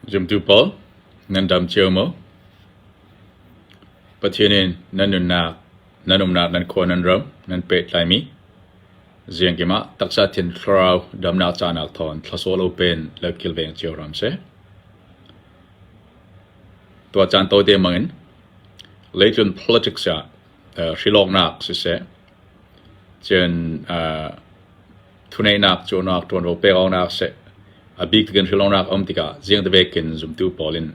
Zumtu pawl, nan dam cio maw? Pathian in nan nunnak, nan umnak, nan khua, nan ram, nan pehtlaimi ziangkim ah taksa thin thlarau damnak cahnak thawn thlasawh lo pen le kilveng cio hram seh. Tuah caan tawite bangin leitlun politics ah hrilawknak siseh, cun thuneihnak cunak ṭuanvo pek awknak seh, a bik takin hrilawknak a um tikah ziangtebek in zumtu pawl in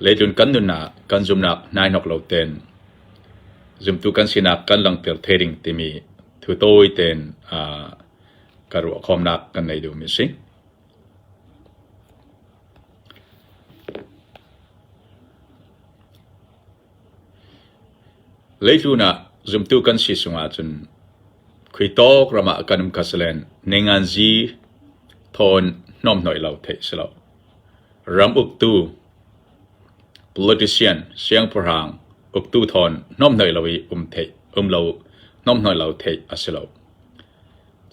leitlun kan nunnak kan zumnak hnaihnok lo tein zumtu kan sinak kan langhter thai ding timi thu tawi tein ka ruahkhawmnak kan nei duhmi a si. Leitlun ah zumtu kan si sung ahcun khuitawk ram ah kan um kha si len ninganzi thawn hnawmhnawih lo theih si lo. Ram uktu politician siangpahrang uktu thawn hnawmhnawih lo i um theih um lo hnawmhnawih lo theih a si lo.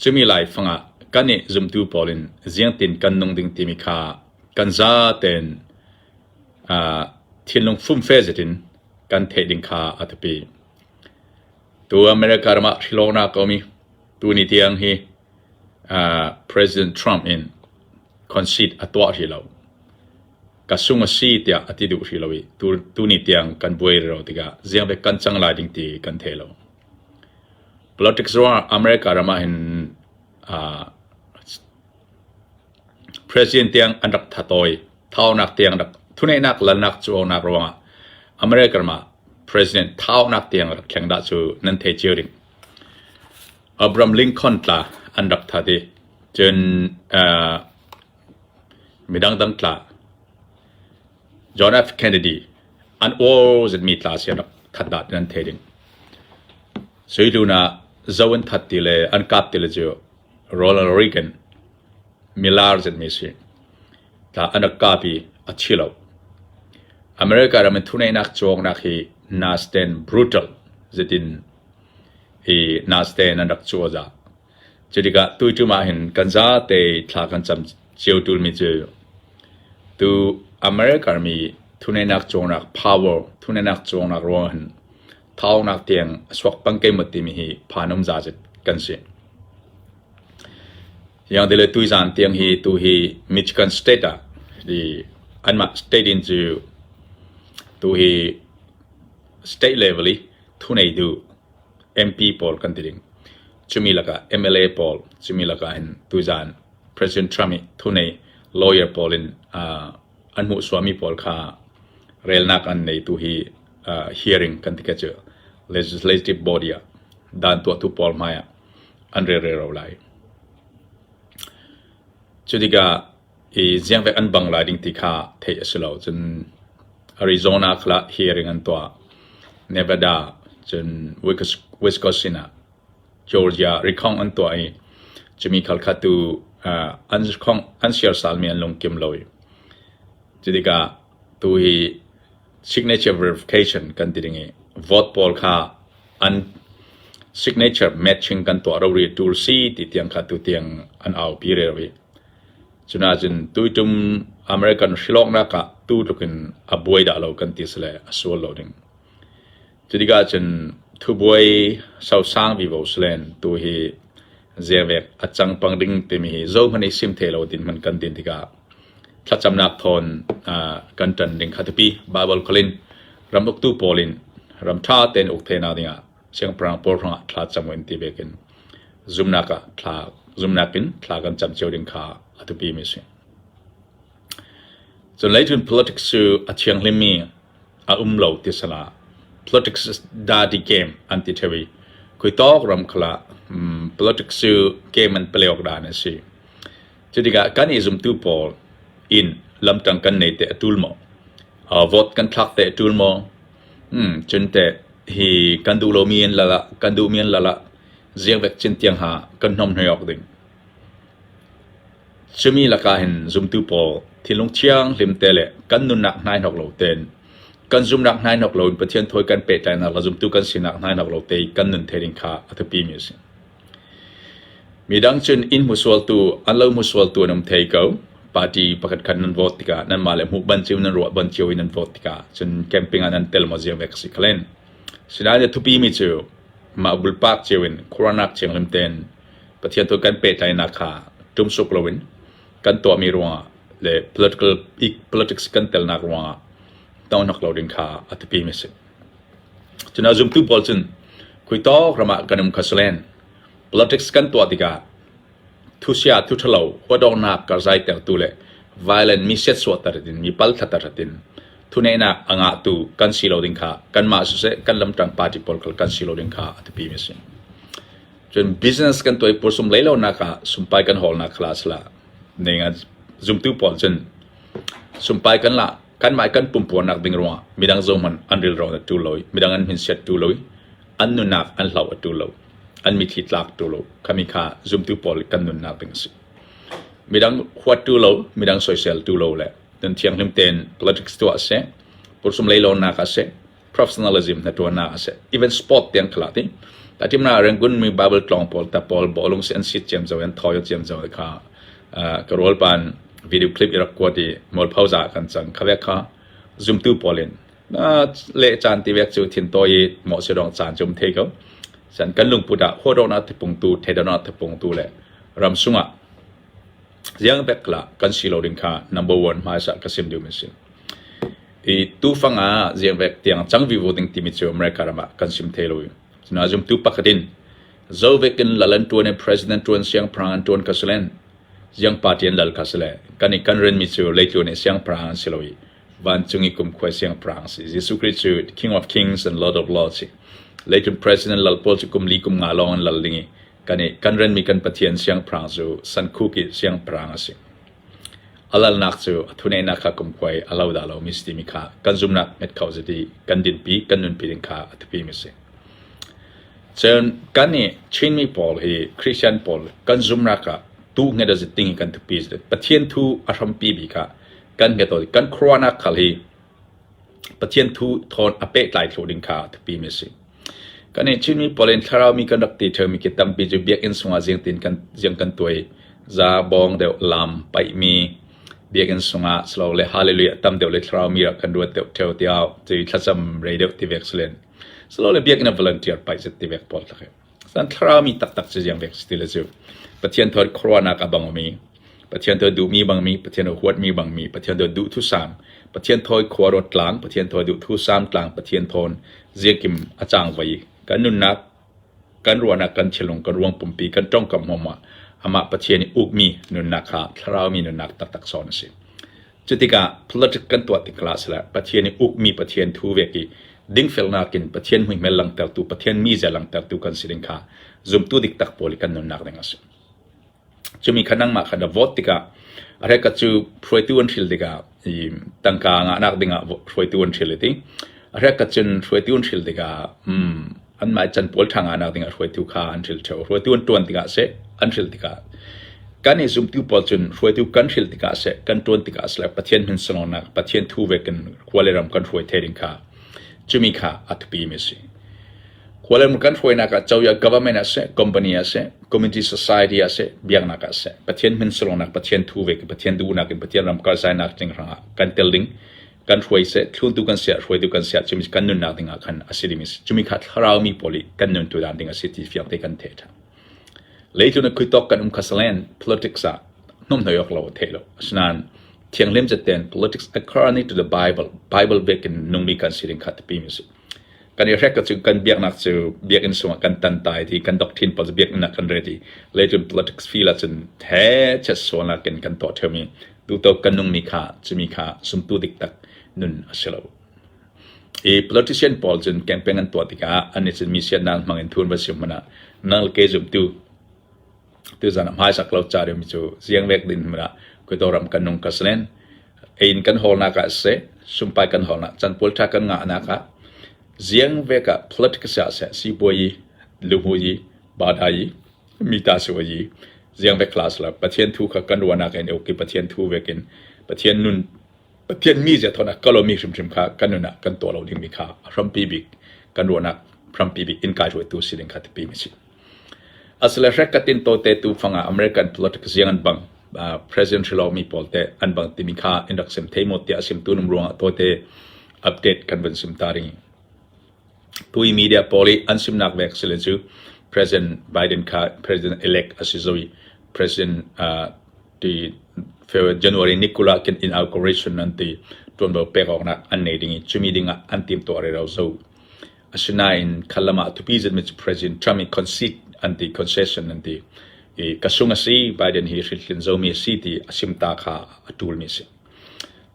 Cumi laifang ah kan i zumtu pawl in ziangtin kan nung ding timi kha kan zatein thinlung fumfe zet in kan theih ding kha a biapi. Tu America ram ah hrilawknak a um i tuni tiang hi President Trump in concede a tuah hrih lo. Ka sung a si tiah a ti duh hrih lo i tuni tiang kan buai rih lo tikah ziangvek kan cang lai ding ti kan thei lo. Politics ruangah America ram ah hin President tiang an rak thatawi. Thaunak tiang rak thuneihnak lalnak cuaunak ruangah America ram ah President thaunak tiang rak thleng dah cu nan thei cio ding. Abraham Lincoln tla an rak that i cun midang dang tla John F. Kennedy an aw zitmi tla si an rak that dah ti nan thei ding. Suilun ah zo an that ti le an kap ti le cu Ronald Reagan milar zitmi si. Tla an rak kap i a thi lo. America ram in thuneihnak cawknak hi nasten brutal zetin i nasten an rak cuah za. Cutikah tuitum ah hin kan zate thla kan cam cio tulmi cu tu America mi thuneihnak cawknak power thuneihnak cawknak ruang hin thaunak tiang a suak pang ke mut timi hi phan um za zet kan si. Yang le tuizan tiang hi tu hi Michigan State ah di anmah state in cu tu hi state level i thunei du MP pawl kan ti ding. Cumi lakah MLA pawl cumi lakah hin tuzan President Trump i thunei lawyer pawl in an hmuh suami pawl kha relnak an nei tu hi hearing kan ti ke cu legislative body ah dan tuahtu pawl hmai ah an rel rero lai. Cu tikah i ziangvek an bang lai ding ti kha theih a si lo. Cun Arizona kha hearing an tuah. Nevada cun Wisconsin ah Georgia rikhong an tuah i cumi khal kha tu an khong an siarsalmi an lungkim lo i cu tikah tu hi signature verification kan ti ding i vote pawl kha an signature matching kan tuah rori tul si ti tiang kha tu tiang an aupi rero i cunacun tuitum American hrilawknak ah tu tlukin a buai dah lo kan ti sile a sual lo ding. Cutikah cun thubuai sosang vivo silen tu hi zevek a cang pang ding timi hi zohmanh i sim the lo din hman kan tin tikah thlacamnak thawn kan ṭan ding kha tipi Bible kholin ram uktu pawl in ram ṭha tein uk the nak dingah siangpahrang pawl hrangah thla cam in ti vekin zumnak ah thla zumnak in thla kan cam cio ding kha a thupi mi si. Cun leicun politics cu a thianghlim mi a um lo ti sala politics is dirty game an ti ṭheu i khuitawk ram khala politics cu game an play awk dan a si. Cutikah kan i zumtu pawl in lamṭang kan nei te a ṭul maw? Vote kan thlak te a ṭul maw? Cun teh hi kan duh lomi an lal ah, kan duhmi an lal ah ziangvek cin tiang ha kan hnomhnoi awk ding. Cumi lakah hin zumtu pawl thinlung thianghlim te le kan nunnak hnaihnok lo tein kan zumnak hnaihnok loin Pathian thawi kan pehtlainak le zumtu kan sinak hnaihnok lo te kan nun thei ding kha a thupi mi a si. Midang cun inn hmusualtu an lo hmusualtu an um thei ko. Party pakhat khat nan vote tikah nanmah le hmuh ban cio nan ruah ban cio in nan vote tikah cun camping ah nan tel maw ziang vek a si khalen. Sinain a thupi mi cu mah bulpak cio in khuaruahnak thianghlim tein Pathian tu kan pehtlaihnak kha ṭumsuk loin kan tuahmi ruangah le political politics kan telnak ruangah tohnok lo ding kha a thupi mi a si. Cun a zumtu pawl cun khuitawk ram ah kan um kha si len. Politics kan tuah tikah Thusia thuṭhalo huatawknak karzaitertu le violent mi siatsuahter in mi palthlater in thuneihnak a ngahtu kan si lo ding kha kanmah siseh kan lamṭang party pawl khal kan si lo ding kha a biapi mi a si. Cun business kan tuah i pursum lei lonak ah sumpai kan hawlnak kha sila ning ah zumtu pawl cun sumpai kan lah kanmah kan pumpuarnak ding ruangah midang zohhmanh an rilro a ṭul lo i midang an hminsiat ṭul lo i an nunnak an hloh a ṭul lo. An mitthli tlak tu lo. Khami kha zumtu pawl kan nunnak ding a si. Midang huat tu lo, midang soisel tu lo le nun thianghlim tein politics tuah a si, pursum leilonak a si, professionalism na tuannak a si, even sport tiang khala ti. Tatimna Rangoon mi Bible tlawng pawl ta pawl bawlung si an sit ciam zo an thawi ciam zo kha ka rawl pan video clip i rak kuat i mualpho za kan cang kha kha zumtu pawl in Le caan ti vek cu thintawi i mawh si dong caan cu um thei ko. San kan lungput ah huadawhnak thipungtu, theidannak thipungtu le ram sungah ziang vek la kan si lo ding kha number one hmaisa ka sim duhmi si. I tufang ah ziang vek tiang cang vivo ding timi cu America ram ah kan sim thei lo i. Cuna zumtu pakhat in zovek in lal an tuan i president tuan siangpahrang an tuan ka silen ziang party an lal ka sile kan i kan renmi cu leitlun i siangpahrang an si lo i vancung i kumkhua siangpahrang a si. Jesuh Khrih cu King of Kings and Lord of Lords si. Leitlun President lal pawl cu kum li kum nga lawng an lal ding i kan i kan renmi kan Pathian siangpahrang cu sankhuk i siangpahrang a si. A lalnak cu a thuneinak kha kumkhua i a lo dah lomi si timi kha kan zumhnak hmet kho zet i kan dinpi kan nunpi ding kha a thupi mi si. Cun kan i Chinmi pawl hi Christian pawl kan zumnak ah tu nget a zit ding hi kan thupi zet. Pathian thu a hrampi bik ah kan hnget aw kan khuaruahnak khal hi Pathian thu thawn a pehtlai thlu ding kha a thupi mi a si. Kan i Chinmi pawl in thlarau mi kan rak ti ṭheumi khi tampi cu biakinn sungah ziangtin kan ziang kan tuai za bawng deuh lam paihmi biakinn sungah silole hallelujah tam deuh le thlarau mi rak kan ruat deuh ṭheo tiah cui thlacam rei deuh ti vek silen silole biakinn ah volunteer paih zet ti vek pawl tlak San thlarau mi taktak cu ziang vek si ti le cu Pathian thawt khuaruahnak a bangmi Pathian thawi duhmi bangmi Pathian thawi huatmi bangmi Pathian thawi duh thusam Pathian thawi khua ruat tlang Pathian thawi duh thusam tlang Pathian thawn ziakim a cang vai kan nunnak kan ruahnak kan thinlung kan ruang pumpi kan tongkam hmawmah amah Pathian i ukmi nunnak kha thlarau mi nunnak taktak sawn a si. Cutikah politic kan tuah tik la sila Pathian i ukmi Pathian thu vek i dingfelnak in Pathian muihmel langhtertu Pathian mizia langhtertu kan si ding kha zumtu dik tak pawl i kan nunnak ding a si. Cumi kha nangmah kha na vote tikah a hreka cu hruaitu an hril tikah i tangka ngahnak dingah hruaitu an hril i a hreka cun hruaitu an hril tikah anmah can pawl ṭha ngahnak dingah hruaitu kha an hril ṭheo. Hruaitu an ṭuan tikah seh, an hril tikah kan i zumtu pawl cun hruaitu kan hril tikah seh, kan ṭuan tikah seh, Pathian min sunglawnak, Pathian thu ve kan khua le ram kan hruai thei ding kha cumi kha a thupi mi a si. Khua le ram kan hruainak ah coia government ah seh, company ah seh, community society ah seh, biaknak ah seh, Pathian min sunglawnak, Pathian thu ve Pathian duhnak in Pathian ram karzainak ding hrangah kan tel ding kan hruai seh thluntu kan siah hruaitu kan siah cumi kan nunnak ding ah khan a si ding cumi kha thlarau mi pawl i kan nun tu dan ding a si ti fiang te kan the tha leitlun a khuitok kan um khasalen politics ah hnum hnoi ok lo the lo asinain thianghlim zaten politics according to the bible bible bek in nungmi kan si ding kha tapi mi si kan i hrek cu kan biaknak cu biakinn sungah kan tan tai ti kan doctrine pawl cu biakinn ah kan re ti leitlun politics feel ah cun the chet sualnak in kan tuah theomi Tuto kan nungmi kha cumi kha sumtu dik tak nun a si lo. I politician pawl cun campaign an tuah tikah an i cun mi siatnak hmang in thun va sim hmanh ah nang le ke zumtu tuzan ah hmaisak lo ca mi cu ziang vek din hmanh ah kuto ram kan nung ka selen ein kan hawlnak ah seh sumpai kan hawlnak can pawl tha kan ngahnak ah ziang vek ah politics ah seh sipuai luhmui badai mi ta si i ziang vek class la Pathian thu kha kan ruahnak in ok Pathian thu vek in Pathian nun Pathian mi zia thona kalomi hrimhrim kha kan nun ah kan tuah lo ding mi kha a hrampi bik kan ruahnak hrampi bik in kai hruaitu si ding kha tipi mi si asle hrek katin to te tu fanga American politics ziang an bang. President hrilawkmi pawl teh an bang timi kha in rak sim thei maw tiah a simtu num ruangah tawite update kan vun sim ta ring. Tui media pawl i an simnak vek sile cu President Biden kha President elect a si zoi President ti January ni 20 ah khin inauguration an ti ṭuanvo pek awknak an nei ding i cumi ding ah an timtuah rero zo. Asinain khalam ah thupi zetmi cu President Trump i concede an ti concession an ti i ka sung a si Biden hi hrilhlin zomi a si ti a sim ta kha a ṭulmi a si.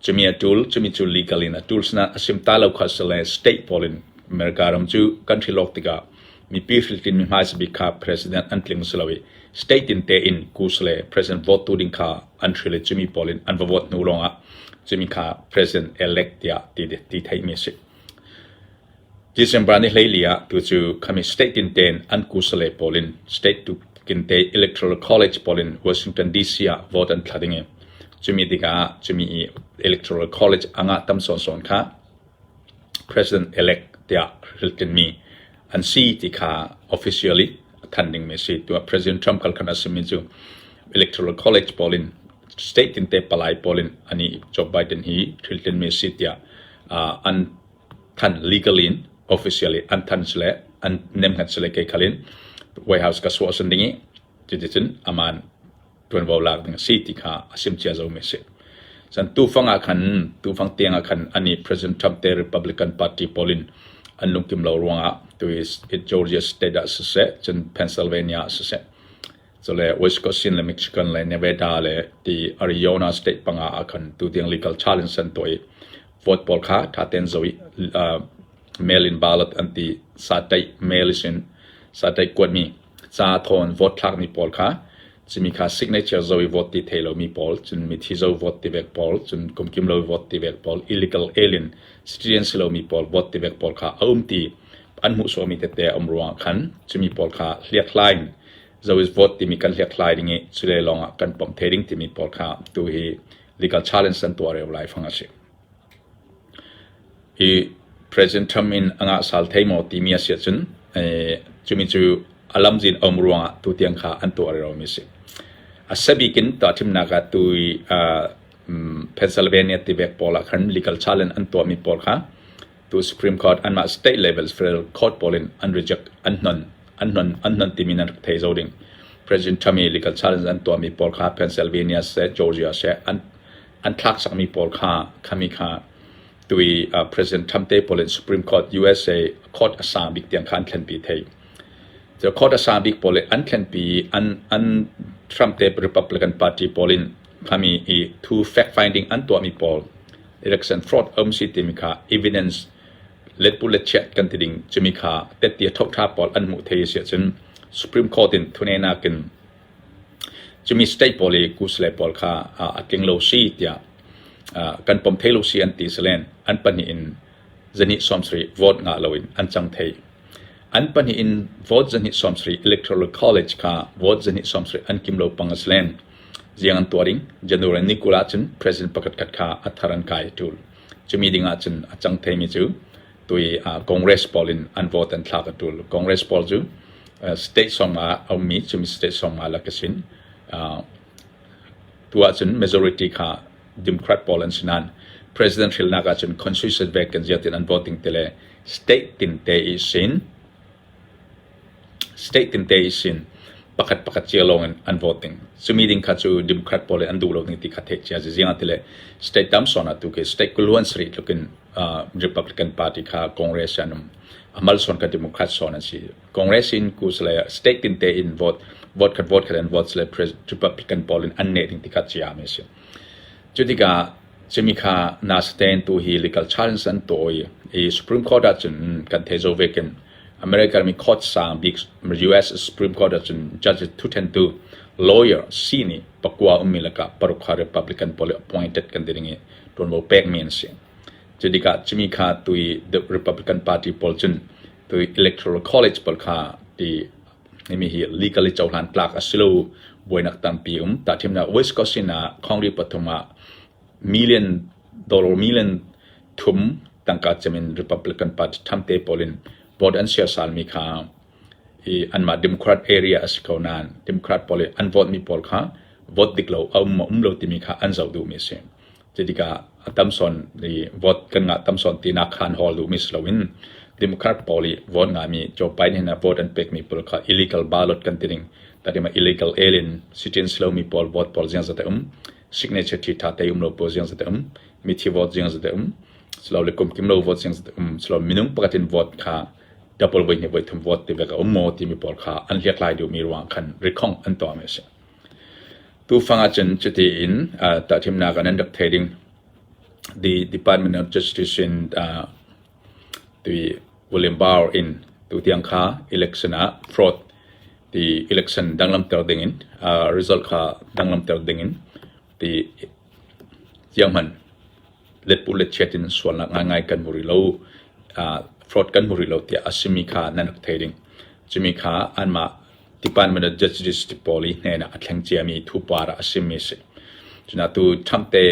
Cumi a ṭul, cumi cu legal in a ṭul sinain a sim ta lo kha si le state pawl in America ram cu kan hrilawk tikah mipi hriltlin mi hmaisa bik kha president an tling si lo i state in te in kus le president vote tu ding kha an hril i cumi pawl in an va vote hnu lawngah cumi kha president elect tiah ti, ti theihmi a si. December ni 14 ah tucu khami state in tein an kusale pawl in state tu kinte electoral college pawl in Washington DC ah vote an thla ding i cumi tikah cumi i electoral college anga tam sawnsawn kha president elect tiah hriltlinmi an si ti kha officially a than dingmi a si. Tuah President Trump kal khan a simi cu electoral college pawl in state tinte palai pawl in ani Joe Biden hi hriltlinmi a si tiah an than legally in officially an than sile an nemhngat sile ke khalin White House ka suah sun ding i cuticun aman ṭuanvo lak ding a si ti kha a sim cia zomi a si. Cun tufang ah khan tufang tiang ah khan ani President Trump te Republican Party pawl in an lungkim lo ruangah tu i Georgia state ah siseh cun Pennsylvania ah siseh cule Wisconsin le Michigan le Nevada le ti Arizona state panga ah khan tu tiang legal challenge an tuah i vote pawl kha ṭha tein zoh i mail in ballot an ti sa taih mail in sa taih kuatmi ca thawn vote thlakmi pawl kha cimi kha signature zo i vote ti thei lomi pawl cun mithi zo vote ti vek pawl cun kumkim lo vote ti vek pawl illegal alien citizen si lomi pawl vote ti vek pawl kha a um ti an hmuhsawhmi tete a um ruangah khan cumi pawl kha hliakhlai in zo is vote timi kan hliakhlai ding i cule lawngah kan pom thei ding timi pawl kha tu hi legal challenge an tuah reu lai fang a si. Hi President Trump in a ngah sal thei maw timi a si ahcun cumi cu a lamzin a um ruangah tutiang kha an tuah riomi a si. A sabik in tuahthimnak ah tu i Pennsylvania tivek pawl ah khan legal challenge an tuahmi pawl kha tu Supreme Court anmah state level federal court pawl in an reject an hnon an hnon an hnon timi nan rak thei zau ding. President Trump i legal challenge an tuahmi pawl kha Pennsylvania seh Georgia seh an an thlak sakmi pawl kha khami kha tui President Trump te pawl in Supreme Court USA court a sang bik tiang kha an thlenpi thei. The court a sang bik pawl an thlenpi an an Trump te Republican Party pawl in khami i thu fact finding an tuahmi pawl election fraud um si timi kha evidence letpu letchiat kan ti ding cumi kha tetti a thokṭha pawl an hmuh thei si ahcun Supreme Court in thunenak in Cumi state pawl i kusle pawl kha a tling lo si tiah kan pom thei lo si an ti salen an pahnih in 270 vote ngah loin an cang thei. An pahnih in vote 270 electoral college kha vote 270 an kim lo pang a silen ziang an tuah ding January ni 20 ahcun president pakhat khat kha a thar an kai a tul. Cumi ding ahcun a cang theimi cu tui Congress pawl in an vote an thlak a tul. Congress pawl cu state song ah a ummi cumi state song ah lak a sin. Tu ahcun majority kha Democrat pawl an si nain president hrilnak ahcun constitution vek kan zia tin an voting te le state tin te i sin State tinte i sin pakhat pakhat cio lawng in an vote ding. Cumi ding kha cu Democrat pawl nih an duh lo ding ti kha theih cia ziang ah tile state tam sawn ah tu khi state kuluan sarih tluk in Republican Party kha Congress an um. Amal sawn kha Democrat sawn an si. Congress in kus le state tinte in vote vote khat vote khat an vote le Republican pawl in an neh ding ti kha cia mi a si. Cu tikah cumi kha nasatein tu hi legal challenge an tuah i Supreme Court ahcun kan thei zo vekin America mi court sang bik US Supreme Court ahcun judge thuthentu lawyer si nih pakua ummi lakah paruk kha Republican pawl appointed kan ti ding i ṭuanvo pekmi an si. Cu tikah cumi kha tui the Republican Party pawl cun tui Electoral College pawl kha ti himi hi legally cohlan tlak a si lo buainak tampi um. Tahthimnak Wisconsin ah Congress pathum ah million dollar million thum tangka cem in Republican Party thamte pawl in vote an siasalmi kha i anmah Democrat area a si ko nain Democrat pawl i an vote mi pawl kha vote dik lo a um maw um lo timi kha an zoh duhmi a si. Cutikah a tam sawn i vote kan ngah tam sawn tinak kha an hawl duhmi si loin Democrat pawl i vote ngahmi Joe Biden ah vote an pekmi pawl kha illegal ballot kan ti ding. Tatima illegal alien citizen si lomi pawl vote pawl ziangzat a um, signature ṭhi ṭha te um lo pawl ziangzat a um, mithi vote ziangzat a um, silole kumkim lo vote ziangzat a um, silole minung pakhat in vote kha double voi hnih voi thum vote ti vek a um maw timi pawl kha an hliakhlai duhmi ruang khan rikhong an tuahmi a si. Tufang ahcun cuti in tahthimnak ah nan rak thei ding. The Department of Justice in tui William Barr in tutiang kha election ah fraud ti election danglamter dingin result kha danglamter dingin ti zianghman letpu letchiat in sualnak ngaingai kan hmu rih lo, fraud kan hmu rih lo tiah a simi kha nan rak thei ding. Cumi kha anmah Department of Justice pawl i hnenah a thleng ciami thupar ah a simi a si. Cun atu Trump te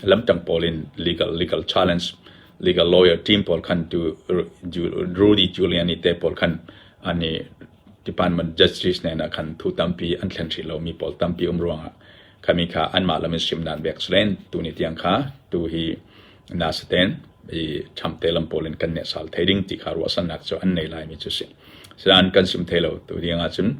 lamtang pawl in legal challenge, legal lawyer team pawl khan tu Rudy Giuliani te pawl khan an i Department Justice hnenah khan thu tampi an thlen hrih lomi pawl tampi um ruangah khami kha anmah lam in sim dan bek slen tuni tiang kha tu hi nasaten i Trump te lam pawl in kan ne sal thei ding ti kha ruahsannak cu an nei lai mi cu si. Sinan kan sim thei lo tu ding ahcun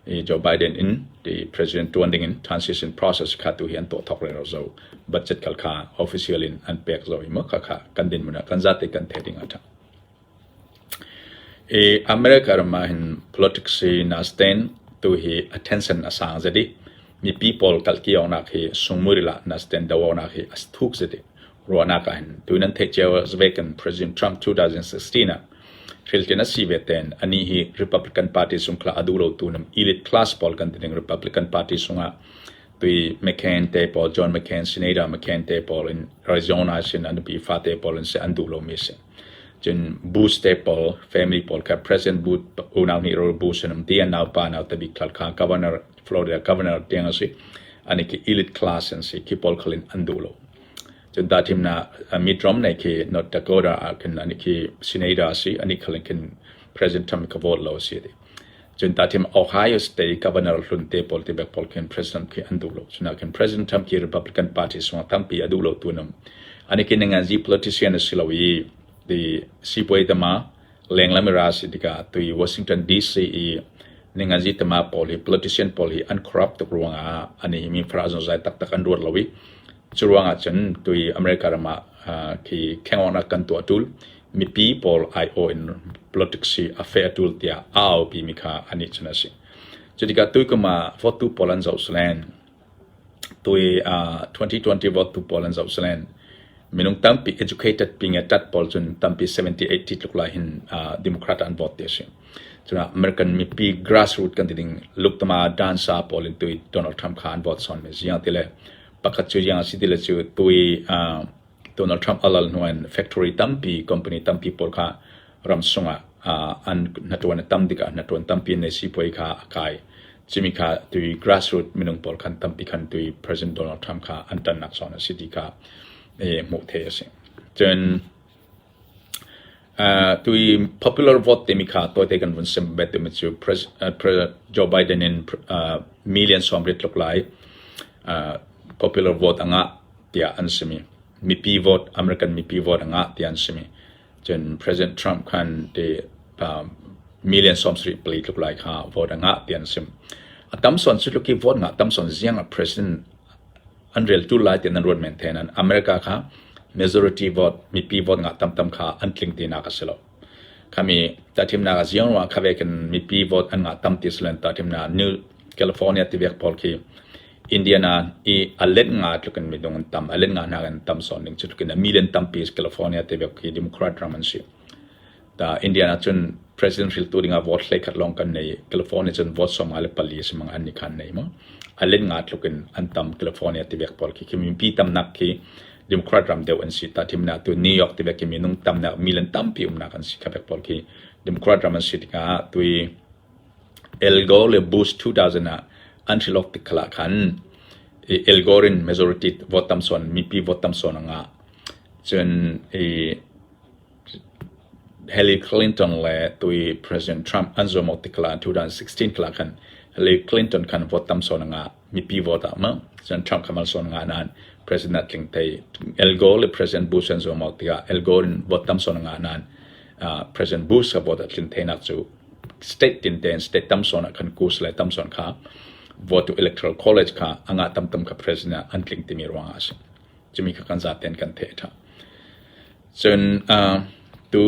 i Joe Biden in the president tuan ding in transition process kha tu hi an to thok re ro zo budget khal kha official in an pek zo i mo kha kha kan din mun kan zate kan the ding atha. I America ram ah hin politics hi nastein tuhi attention a sang zet i mipi pawl kalki awknak hi sungmuril ah nastein do awknak hi a thuk zet i ruahnak ah hin tu nan theih cio vek in President Trump 2016 ah hrilhtin a si ve ten anih hi Republican Party sung khla a duh lo tu nam elite class pawl kan ti ding Republican Party sungah tui McCain te pawl John McCain Senator McCain te pawl in Arizona sin an nupi fate pawl in se an duh lomi si. Cun Bush te pawl, family pawl kha President Bush unau nih Robert Bush an um ti, an naupa nau tabik khal kha governor, Florida governor tiang a si. Ani khi elite class an si, khi pawl khal in an duh lo. Cun ta thimna Mitt Romney khi North Dakota ah khin ani khi senator a si, ani khal in khin President Trump ka vote lo a si ti. Cun ta thim Ohio State governor hlun te pawl ti bek pawl khin President khi an duh lo. Cun ah khin President Trump khi Republican Party sungah tampi a duh lo tu num. Ani khi ningan politician a si lo i ti sipuai tama lenglam i ra si tikah tui Washington DC i ninganzi tama pawl hi politician pawl hi an corrupt tuk ruangah ani hi mi fara zai taktak an ruat lo i cu ruangah cun tui America ram ah khi khengawnak kan tuah tul mipi pawl aiawh in politics hi a fe a tul tiah a aupi mi kha anih cun a si. Cutikah tuikum ah vote tu pawl an zoh salen tui 2020 vote tu pawl an zoh salen minung tampi educated ping tat pawl cun tampi 70 80 tluk lai hin Democrat an vote ti a si. Cun American mipi grassroots kan ti ding luktama dansa pawl in tui Donald Trump kha an vote son mi ziang ti le pakhat cu ziang a si ti le cu tui Donald Trump a lal hnu in factory tampi, company tampi pawl kha ram sungah an hnaṭuan a tam tikah hnaṭuan tampi an nei sipuai kha a kai. Cimi kha tui grassroots minung pawl khan tampi khan tui President Donald Trump kha an ṭannak zawn a si ti kha hmuh theih a si. Cun tui popular vote timi kha tawite kan vun sim bet timi cu Joe Biden in million 80 tluk lai popular vote a ngah tiah an simi. Mipi vote, American mipi vote a ngah tiah an simi. Cun President Trump khan ti million 74 tluk lai kha vote a ngah tiah an sim. A tam sawn cu tluk hi vote ngah tam sawn ziang ah President an rel tu lai tiah nan ruat men the nan America kha majority vote mipi vote ngah tamtam kha an tling tinak a si lo. Khami tahthimnak ah ziang ruangah kha ve kan mipi vote an ngah tam ti silen tahthimnak New California ti vek pawl khi Indiana i a let nga tluk in midung an tam a let nga hna an tam sawn ding cu tluk in a million tampi California ti vek khi Democrat ram an si. Ta Indiana cun president hriltu dingah vote 11 lawng kan nei. California cun vote 54 si mang an ni khan nei mo. A let nga tluk in an tam California ti vek pawl khi khi mipi tamnak khi Democrat ram deuh an si. Ta thimnak tu New York ti vek khi minung tamnak million tampi umnak an si kha vek pawl khi Democrat ram an si tikah tui Al Gore le Bush 2000 ah an hrilok tik khala khan Al Gore in majority vote tam sawn mipi vote tam sawn anga cun i Hillary Clinton le tui President Trump an zuam awk tik kala 2016 kala khan. Hillary Clinton khan vote tam sawn a ngah. Mipi vote ah ma cun Trump kha mal sawn a ngah nain President a tling thei. Al Gore le President Bush an zuam awk tikah Al Gore in vote tam sawn a ngah nain President Bush kha vote a tlin theinak cu state tin tein state tam sawn ah khan kus le tam sawn kha vote to electoral college kha a ngah tamtam kha president ah an tling timi ruangah a si. Cumi kha kan zaten kan theih ṭha. Cun tu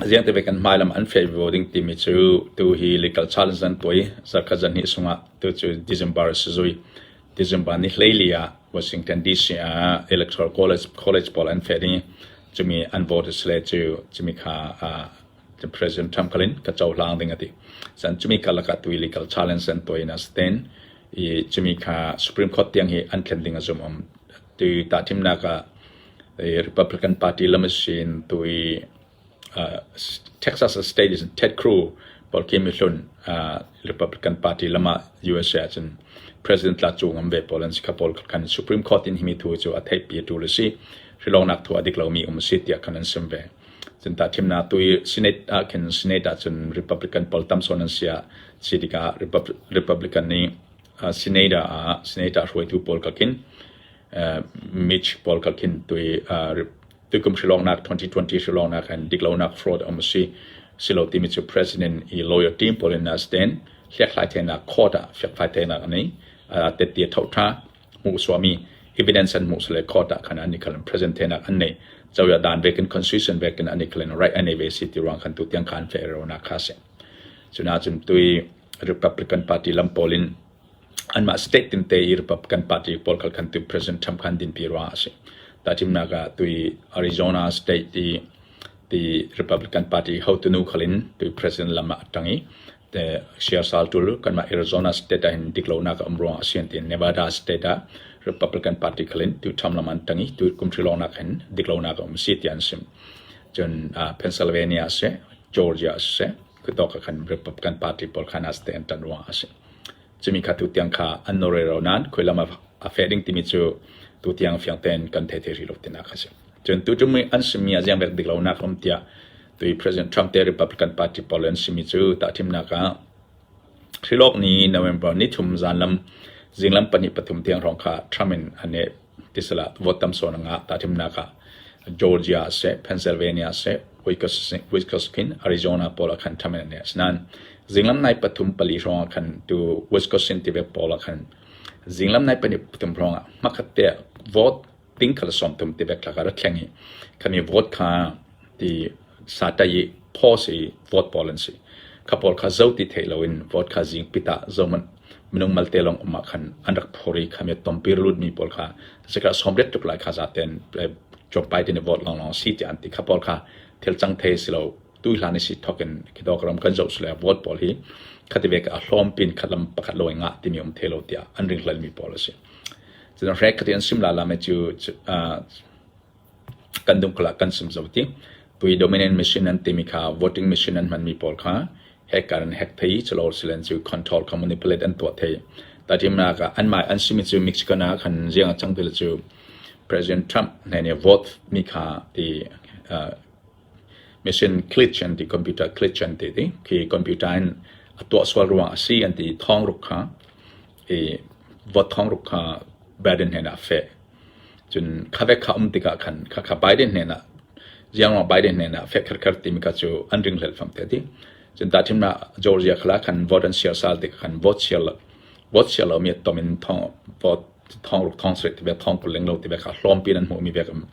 ziang te ve kan hmailam an feh vo ding timi cu tu hi legal challenge an tuah i zarkhat zarhnih sungah tu cu December a si zui. December ni hleili ah Washington DC ah electoral college college pawl an feh ding i cumi an vote a si le cu cumi kha President Trump khalin ka cohlang ding a ti. Cun cumi karlak ah tu i legal challenge an tuah in a stand i cumi kha Supreme Court tiang hi an thlen ding a zum um. Tu tahthimnak ah Republican Party lam a sin tu i Texas State is Ted Cruz pawl khi mihlun Republican Party lam ah USA ahcun President tla cu ngam ve pawl an si kha pawl khan Supreme Court in himi thu cu a theihpi a ṭul a si. Hrilawngnak thu a dik lomi um a si tiah khan an sim ve. Cun tahthimnak tu i Senate ah khin Senate ahcun Republican pawl tam sawn an si ah si tikah Republican nih Senator ah Senator hruaitu pawl ka khin Mitch pawl ka khin tu i tukum hrilawngnak 2020 hrilawngnak han diklonak fraud um si silo timi cu president i lawyer team pawl in stand hliakhlai thenak court ah fiakfai thenak ani tette tho tha hmuh suami evidence an hmuh sile court ah khan an i khalan present thenak an nei choya dan vekin constitution vekin an i khalan right an nei ve si ti ruang khan tu tiang khan fe ro na kha se cuna cun tui Republican Party lam pawl in anmah state tin te i Republican Party pawl khal khan tu President Trump khan din pi ruang a si. Tahchimnak ah tui Arizona state ti ti Republican Party hotunu khalin tui President lam ah atang i te siasal tul kanmah Arizona state ah hin diklonak a um ruang a si an ti. Nevada state ah Republican Party khalin tu Trump lam an tang i tu kum hrilawnak hin diklonak a um si ti an sim. Cun Pennsylvania si Georgia si khutok ah khan Republican Party pawl khan as te an tan ruang a si. Cumi kha tu tiang kha an nore ro nan khuilam a fe ding timi cu tu tiang fiang ten kan thei thei rih lo tinak a si. Cun tu tum an simi a ziang bek dik lo nak um tiah tui President Trump te Republican Party pawl an simi cu tahthimnak ah Hrilok ni November ni thum zanlam zinglam pahnih pathum tiang hrawng kha Trump in ane tisala vote tam sawn anga tahthimnak ah Georgia seh Pennsylvania seh Wisconsin Arizona pawl ah khan Trump in ane asinain zinglam nai pathum pali hrawng ah khan tu Wisconsin tive pawl ah khan zinglam nai pahnih pathum hrawng ah hmakhat te vote ting khal sawmthum ti vek thlak a ra thleng i khami vote kha ti satai i pause i vote pawl an si. Kha pawl kha zo ti theih loin vote kha zing pit ah zo man minung malte lawng um ah khan an rak phur i khami tompir lut mi pawl kha sikah sawmriat tuk lai kha zaten Joe Biden i vote lawnglawng si ti an ti. Kha pawl kha thil cang thei si lo tu hlan i si thokin khidok ram kan zoh sule vote pawl hi khati ve ka a hlawm pin khatlam pakhat lo nga timi um the lo tiah an ring hlal mi pawl a si. Cun hrek kha ti an sim la la me cu kan dung kala kan sim zo ti. Tui dominant machine an timi kha voting machine an hmanmi pawl kha hacker an hack thei chalo silen cu control kha manipulate an tuah thei. Ta tim na ka an mai an simi cu Mexico na khan ziang a chang ti cu President Trump ne ne vote mi kha ti machine glitch an ti computer glitch an ti ti khi computer in a tuah sual ruang a si an ti thong ruk kha i vote thong ruk kha Biden hnenah a feh. Cun kha vek kha um tikah khan khakha Biden hnenah ziangruang Biden hnenah feh kherkher timi kha cu an ringhlel fam te ti. Cun tahthimnak Georgia khala khan vote an siar sal tikah khan vote siar lo vote siar lomi a tom in thong vote thong ruk thong sarih ti ve thong kul leng lo ti ve kha hlawmpi in an hmuhmi vek um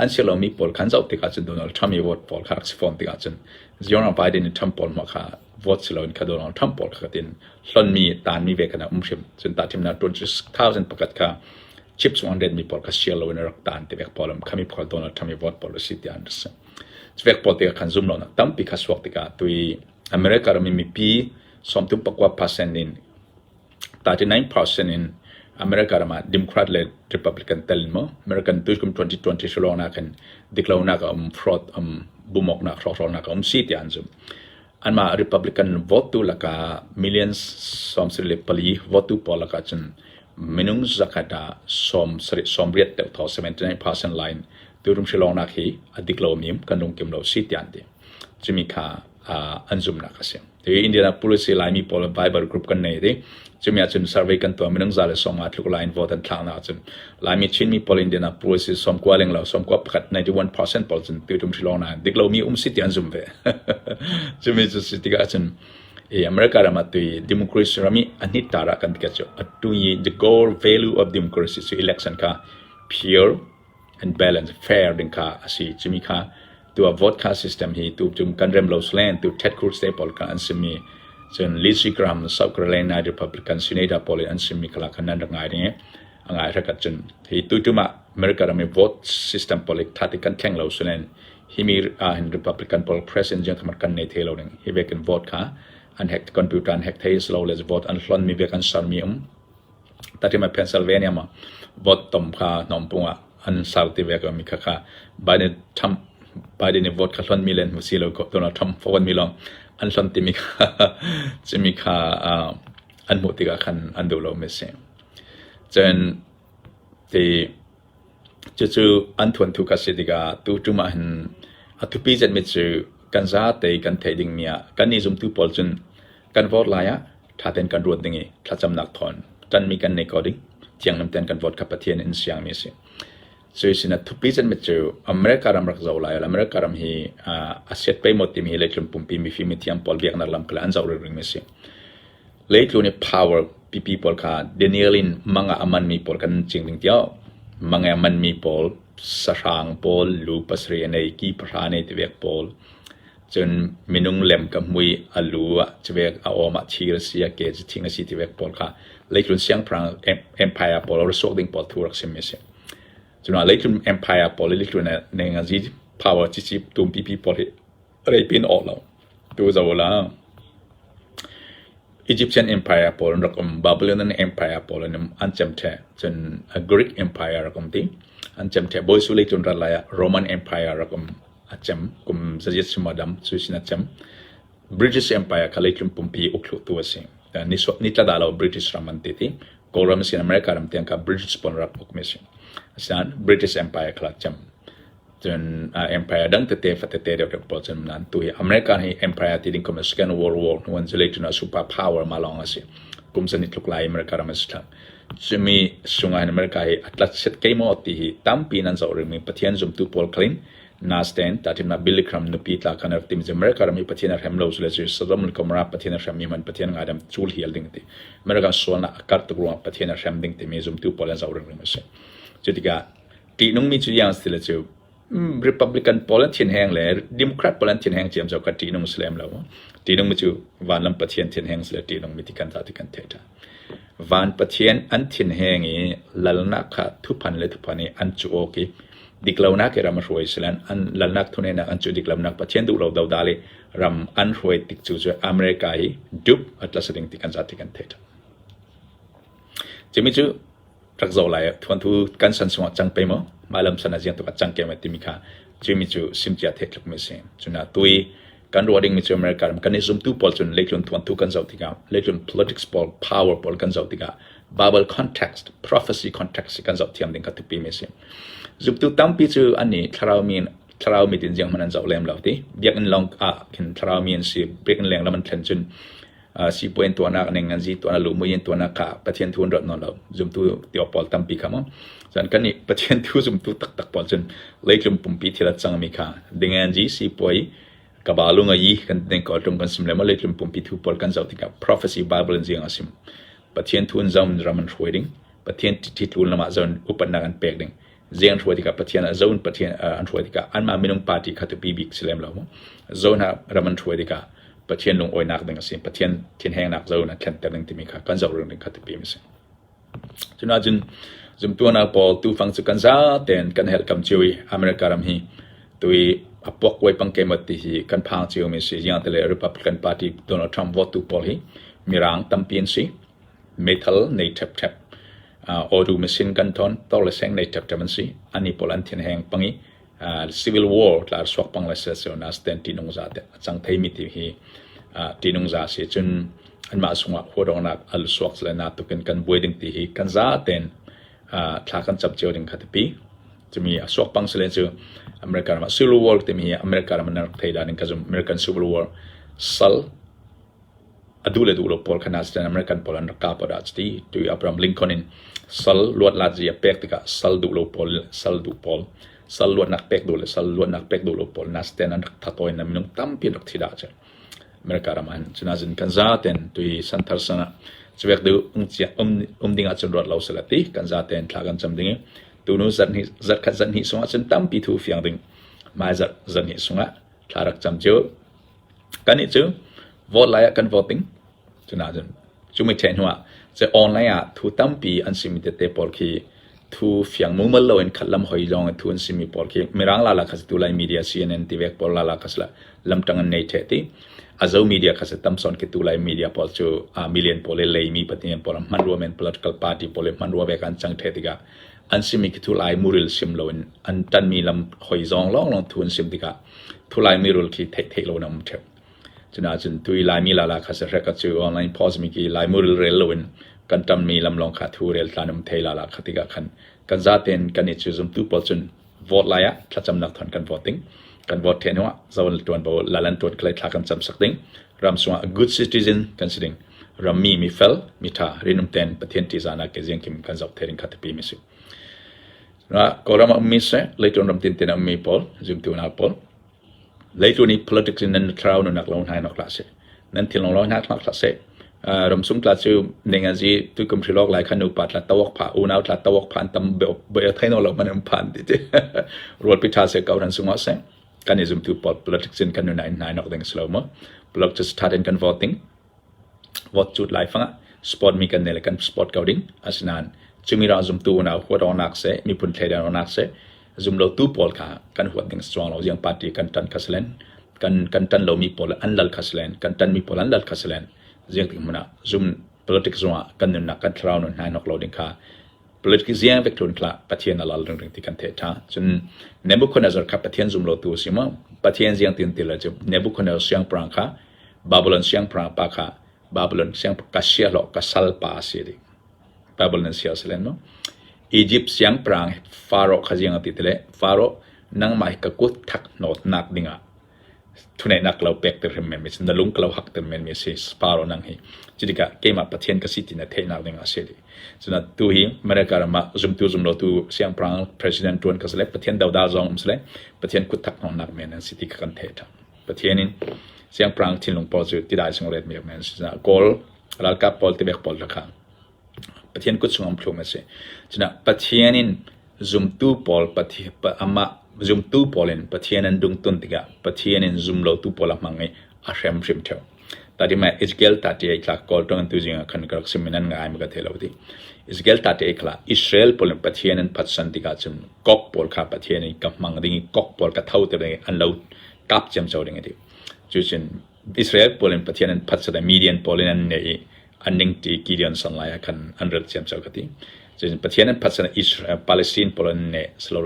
an siar lomi pawl khan zoh tikah cun Donald Trump i vote pawl kha rak si fawn tikah cun ziangruang Biden i Trump pawl hmuh kha vote si loin kha Donald Trump pawl kha tin hlonmi taanmi ve khan a um hrim. Cun tahthimnak 20,000 pakhat kha chips 100 mi pawl kha share loin a rak taan ti vek pawl khami pawl Donald Trump i vote pawl a si tiah an si. Vek pawl tikah khan zum lonak tampi kha suak tikah tui America ram i mipi 34% in 39% in America ram ah Democrat le Republican tel in mo American tu kum 2020 sulawnak hin diklonak a um fraud um bumoknak hrawkhralnak a um si tiah an zum. Anmah Republican vote-tu lakah millions 74 vote-tu pawl lakah cun minung zakhat ah 78 deuh thaw 79% line turum hrilawngnak hi a dik lomi kan lungkim lo si tiah an ti. Cumi kha an zumnak a si. Ti Indianapolis i Laimi pawl Viber group kan nei ti. Cumi ahcun survey kan tuah minung 150 tluk lai in vote an thlaknak ahcun Laimi Chinmi pawl Indianapolis i 90 leng lo 91 91% pawl cun tuitum hrilong na dik lomi um si ti an zum ve. Cumi cu si tikah cun i America ram ah tui democracy ram i a hnit tar ah kan ti cu atu i the core value of democracy cu election kha pure and balance fair ding kha a si. Cumi kha tu ah vote kha system hi tu cum kan rem lo slen tu Ted Cruz te pawl kha an simi cun Lindsey Graham South Carolina Republican Senator pawl in an simi khala khan nan rak ngai ding a ngai hrakat cun hi tu tum ah America ram i vote system pawl tha ti kan thleng lo slen himi ah hin Republican pawl president jiang thamat kan nei the lo ding hi vekin vote kha an hack computer an hack thei slow le vote an hlon mi vek an sar mi um Taṭima Pennsylvania maw vote tom kha hnawmpung ah an ser ti ve ko mi kha kha Biden Trump Biden i vote kha hlonh mi len hmu si lo Donald Trump forward mi lawng an hlonh timi kha cimi kha an hmuh tikah khan an duh lo mi si. Cun ti Cucu an thuanthu kha si tikah tuṭum ah hin a thupi zetmi cu kan zate kan theih dingmi ah kannih zumtu pawl cun kan vote lai ah ṭha tein kan ruat ding i thlacamnak thawn ṭanmi kan nei ko ding. Thianghlim tein kan vote kha Pathian in siangmi a si. Cui sinah thupi zetmi cu America ram rak zoh lai. America ram hi a siat pei maw timi hi leitlung pumpi mifim mithiam pawl biaknak lam kha an zoh ringring mi a si. Leitlun i power pipi pawl kha Daniel in mang ah a manmi pawl kan cing ding tiah mang i a manmi pawl sahrang pawl lu pasarih a nei ki pahra a nei tivek pawl cun minung lem ka mui a lu ah civek a awm ah thir a si a ke cu thing a si tivek pawl kha leitlun siangpahrang empire pawl a suak ding pawl thu rak sim mi a si. Cun leitlun empire pawl i leitlun nengazi power cici tum pipi pawl hi reipin awh lo tu zo la Egyptian Empire pawl an rak um, Babylonian Empire pawl an um, an cem ṭheh. Cun Greek Empire rak um ti. An cem ṭheh. Bawi Sule cun rat lai ah Roman Empire rak um. A cem. Kum zaziat sima dam. Cu sin a cem. British Empire kha leitlung pumpi ukthluhtu a si. Ni tla dah lo British ram an ti ti. Kawlram sin America ram tiang kha British pawl rak ukmi a si. Asinain British Empire kha cem. Cun empire dang tete fatete deuh deuh pawl cun nain tu hi America hi empire ti ding kum Second World War hnu an cu cun super power ma lawng a si. Kum zan i tluk lai America ram a si thlang. Cumi sungah hin America hi a tlat set kei maw ti hi tampi nan zoh ringmi Pathian zumtu pawl khalin nasten tathimnak Billy Graham nupi tla khan rak tim America ram hi Pathian a hrem lo cu le cu Sodom le Gomorrah Pathian a hrem mi man Pathian ngaidam cul hial ding ti America sualnak a karh tuk ruangah Pathian a hrem ding timi zumtu pawl an zoh ring ring a si. Cu tikah Ṭihnungmi cu iang si le cu Republican pawl an thinheng le Democrat pawl an thinheng ciam cu ka ṭihnung si lem lo. Ṭihnungmi cu vanlam Pathian thinheng si le ṭihnungmi ti kan za ti kan theih ṭhan. Van Pathian an thinheng i lalnak kha thuphan le thuphan i an cu awk i diklonak i ram a hruai si le an lalnak thunenak an cu diklonak Pathian duh lo dodal i ram an hruai tik cu cu America hi dup a tla si ding ti kan za ti kan theih ṭhan. Cumi cu rak zoh lai thuanthu kan san sungah cang pe maw mah lam san ah ziang tuk ah cang ke ma timi kha cumi cu simcia theih tluk mi si cuna tui kan ruah ding mi cu America ram kan i zumtu pawl cun leitlun thuanthu kan zoh tikah leitlun politics pawl power pawl kan zoh tikah Bible context prophecy context kan zoh thiam ding kha tupi mi si zumtu tampi cu an ni thlarau mi thlarau mi tin ziang hman an zoh lem lo ti biakinn long ah khin thlarau mi an si biakinn leng lam an thlen cun Sipuain tuahnak ning an zi tuahnak lumui in tuahnak kha Pathian thu an rat nawn lo zumtu tio pawl tampi kha mu cun kan nih Pathian thu zumtu taktak pawl cun leitlung pumpi thil a cangmi kha dingan ji sipuai kabalung a yi kan ding ko tlung kan sim le mo leitlung pumpi thu pawl kan zoh tikah prophecy bible in ziang a sim Pathian thu in zam ram an hruai ding Pathian thitlun lamah zon upatnak an pek ding Zeng an hruai tikah Pathian ah zon Pathian an hruai tikah anmah minung party kha tupi bik si lem lo mu. Zon ah ram an hruai tikah Pathian lungawinak ding a si. Pathian thinhengnak zon an thlenter ding timi kha kan zoh ding kha tupi a si. Cun ahcun zumtuanak pawl tufang cu kan za tein kan helh kam cio i America ram hi tui a puak kuai pang ke mat ti hi kan phang cio mi si. Ziang tele Republican Party Donald Trump vote tu pawl hi mirang tampi an si. Meithal nei ṭhepṭhep, awdu machine gun thawn tor le seng nei ṭhepṭhep an si. Ani pawl an thinheng pang i civil war tlar suak pang le sel na stand ṭihnungza te a cang theimi ti hi ṭihnungza si cun anmah sungah huadawngnak al suak le na tukin kan buai ding ti hi kan za ten thla kan cam cio ding kha tipi. Cumi a suak pang sile cu America ram ah civil war timi hi America ram an rak thei dan in ka zum American Civil War sal. A duh le duh lo pawl kha nazitan American pawl an rak kap dah cuti tu Abraham Lincoln in sal luatlat zi a pek tikah sal duh lo pawl sal duh pawl sal luatnak pek duh le sal luatnak pek duh lo pawl nazitan an rak thatawi na minung tampi an rak thi dah cu. America ram ah cunazin kan zaten tui santhar sana cuwek du um ding ah cun ruat lo sela ti kan zaten thla kan cam ding i tunu zarh zarh khat zarh hnih sungah cun tampi thu fiang ding mai zarh zarh hnih sungah thla rak cam cu Kannih cu vote lai ah kan vote ding. Cunak cun cumi ṭheh hnu ah cu online ah thu tampi an simi tete pawl khi thu fiang mumal loin khat lam hoi lawng i thu an simi pawl khi Mirang lala kha si tu lai media CNN tivek pawl lala kha si la lamṭang an nei ṭheh ti. A zo media kha si tam sawn khi tu lai media pawl cu million pawl i leimi pathian pawl hman rua men political party pawl i hman rua vek an cang ṭheh tikah an simi khi thu lai muril sim loin an ṭanmi lam hoi zawng lawnglawng thu an sim tikah Thulai mirul khi theih theih lo na um ṭheo. Cunahcun tui Laimi lala kha sahrek a cu online post mi khi Lai muril rel loin kan ṭammi lamlawng kha thu rel tlan um thei lala kha tikah khan kan zaten kan i cu zumtu pawl cun vote lai ah thlacamnak thon kan vote ding. Kan vote the hnu ah zawn ṭuanvo lalan ṭuan khalai thla kan cam sak ding. Ram sungah good citizen kan si ding. Rammi mi fel, mi ṭha, rinum ten Pathian ṭihzahnak ke ziangkim kan zoh the ding kha tipi mi si. Kawlram ah ummi seh, leitlun ram tintin ah ummi pawl, zumtu hna pawl, leitlun i politics in nan thlarau nunnak lo hna in hlah seh. Nan thinlung lo hna hlah seh. Ramsung tla cu ningazi tuikum hrilok lai khan nupa tla tawak pha unau tla tawak pha an tam be thai no lo man um phan ti ti rualpi tha se ko ran sungah seh kan i zumtu pawl politics in kan nuna in hna nok ding slo mo politics tha den kan voting Vote cut laifang ah sport mi kan nei le kan sport ko ding. Asinain cumi ra zumtu unau huat awknak seh, miphun thleidan awknak seh, zumlotu pawl kha kan huat ding si cuang lo. Ziang party kan ṭan kha si len, kan kan ṭan lomi pawl an lal kha si len, kan ṭanmi pawl an lal kha si len. Ziang tik hmun ah zum politics zongah kan nunnak kan thlarau nun hna nok lo ding kha Politics ziang vek tlun khlah Pathian a lal ringring ti kan theih ṭha. Cun Nebuchadnezzar kha Pathian zum lotu a si maw? Pathian ziang tin ti le cu Nebuchadnezzar siangpahrang kha Babylon siangpahrang pa kha Babylon siangpahrang ka siahlawh ka salpa a si dih. Babylon sia si len maw? Egypt siangpahrang Pharaoh kha ziang a ti ti le Pharaoh nangmah hi ka kut thak hnawtnak dingah thuneihnak lo pek ter hrim men mi si na lung ka lo hak ter men mi si Pharaoh nang hi cutikah keimah Pathian ka si ti na theihnak ding ah si dih. Cuna tu hi America ram ah zumtu zumlotu siangpahrang president tuan ka si le Pathian dodal zong um si le Pathian kut thak hnawhnak men an si ti kha kan theih ṭhan. Pathian in siangpahrang thinlung pawl cu tidai sung ret mi men si. Kawl ralkap pawl tibek pawl kha Pathian kut chung an phlum a si. Cuna Pathian in zumtu pawl amah zumtu pawl in Pathian an dungtun tikah Pathian in zumlotu pawl a hmang i a hrem hrim ṭheo. Tadima Ezekiel 38 tla kawl ṭang an tu zing ah khan ka rak sim in an ngai ma ka thei lo ti. Ezekiel 38 khala Israel pawl in Pathian an phatsan tikah cun kok pawl kha Pathian in ka hmang ding i kok pawl ka tho te ding i an lo kap ciamco ding a ti. Cucun Israel pawl in Pathian an phatsan i Midian pawl in an ne i an ningṭi Gideon san lai ah khan an rat ciamco ka ti. Cucun Pathian an phatsan i Israel Palestine pawl an ne silo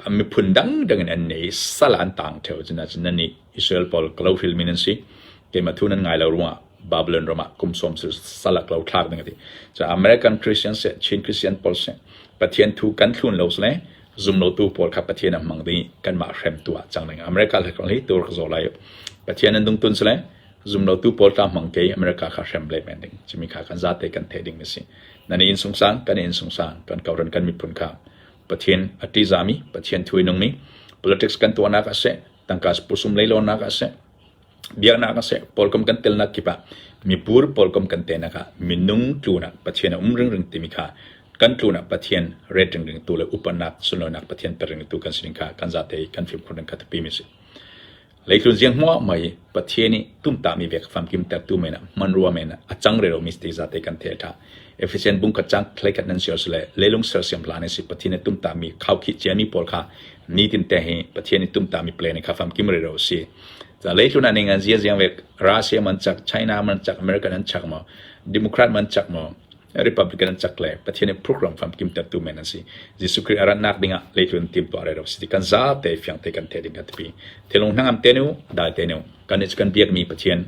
miphun dangdang in an ne i sal ah an taang ṭheo. Cun ahcun nannih Israel pawl ka lo hrilmi nan si. Keimah thu nan ngai lo ruangah Babylon ram ah kum sawm sal ah ka lo thlak ding a ti. Cun American Christian seh, Chin Christian pawl seh, Pathian thu kan thlun lo sile zumlotu pawl kha Pathian a hmang ding i kanmah hremtu ah cang ding. America le hi tur ka zaw lai. Pathian an dungtun sile zumlotu pawl tla hmang ke America kha hrem le men ding. Cimi kha kan zate kan theih ding a si. Nan inn sungsang, kan inn sungsang, kan koran kan miphun kha Pathian a ṭihzahmi, Pathian thu i nungmi, politics kan tuahnak ah seh, tangka pusum leilawnnak ah seh, biaknak ah seh, pawlkom kan telnak kip ah mipur pawlkom kan tenak ah minung tlunak Pathian a um ringring timi kha kan tlunak Pathian ret ringring tu le upanak sunlawinak Pathian per ringring tu kan si ding kha kan zate i kan fimkhur ding kha tipi mi si. Leitlun ziang hmuahmah i Pathian nih tumtahmi vek famkimtertu men ah hmanrua men ah a cang reromi si ti zate kan thei a ṭha. Efesian bung khat cang thleikhat nan si le leilung sersiam hlan in si Pathian nih tumtahmi khaukhih ciami pawl kha nitin te hi Pathian nih tumtahmi plan kha famkim rero si. Ca leitlun ah ning an zia ziang vek Russia man chak China man chak American an chak maw Democrat man chak maw Republican an cak le Pathian nih program famkim tertu men an si. Jesuh Khrih a ratnak dingah leitlun timtuah rero si kan zate fiang te kan the ding kan tipi. Thinlung hnangam te nu dai te nu kan i kan biakmi Pathian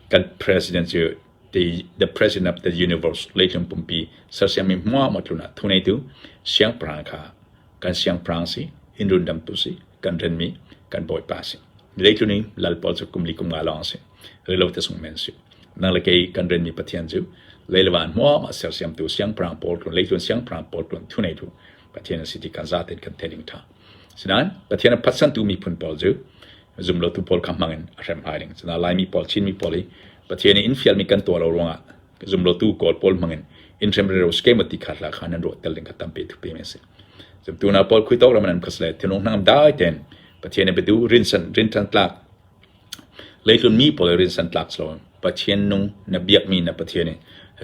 kan president cu the president of the universe leitlung pumpi sersiammi hmuahhmuah tlun ah thuneitu siangpahrang kha kan siangpahrang si inn rundamtu si kan renmi kan bawipa si. Leitlun in lal pawl cu kum li kum nga lawng si. Rilo te sung men si. Nang le kei kan renmi Pathian cu lei le van hmuam ah sersiamtu siangpahrang pawl tlun leitlun siangpahrang pawl tlun thu neitu Pathian a si ti kan zaten kan theih ding tha. Sinain Pathian a phatsantu miphun pawl cu zumlotu pawl kha hmang in a hrem hai ding. Cuna Laimi pawl Chinmi pawl hi Pathian i in fialmi kan tuah lo ruangah zumlotu Kawl pawl hmang in in hrem rero scheme ti kha hla kha nan ruah tel ding kha tampi thupi mi a si. Zumtu na pawl khui tok ram nan khas le thinlung hnangam dai ten Pathian i biadu rinsan rintan tlak leitlun mi pawl rinsan tlak slo Pathian nung na biakmi na Pathian i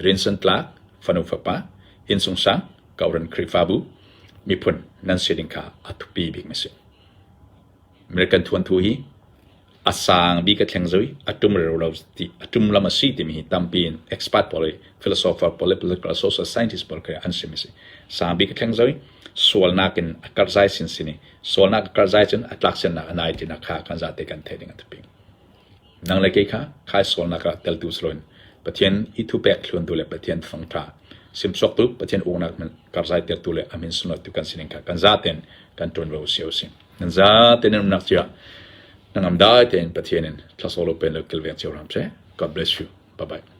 rinsan tlak fanu fapa innsung sang kauran Khrihfabu miphun nan si ding kha a thupi bik mi si. American thuanthu hi a sang bik a thleng zoi a tum rero lo ti a tum lam a si timi hi tampi in expert pawl philosopher pawl le political social scientist pawl khi an sim a si. Sang bik a thleng zoi sualnak in a karzai sin sin i sualnak a karzai cun a tlak siannak a nai tinak kha kan zate kan theih ding a thupi. Nang le kei kha khai sualnak ah teltu siloin Pathian i thupek thluantu le Pathian fangṭha simsuaktu Pathian uknak karzai tertu le a min sunlawihtu kan sining kha kan zaten kan ṭuanvo cio a si. Nan zaten nan umnak cio ah hnangam dai tein Pathian in thlasawlo pen lo kilveng cio hram seh. God bless you. Bye bye.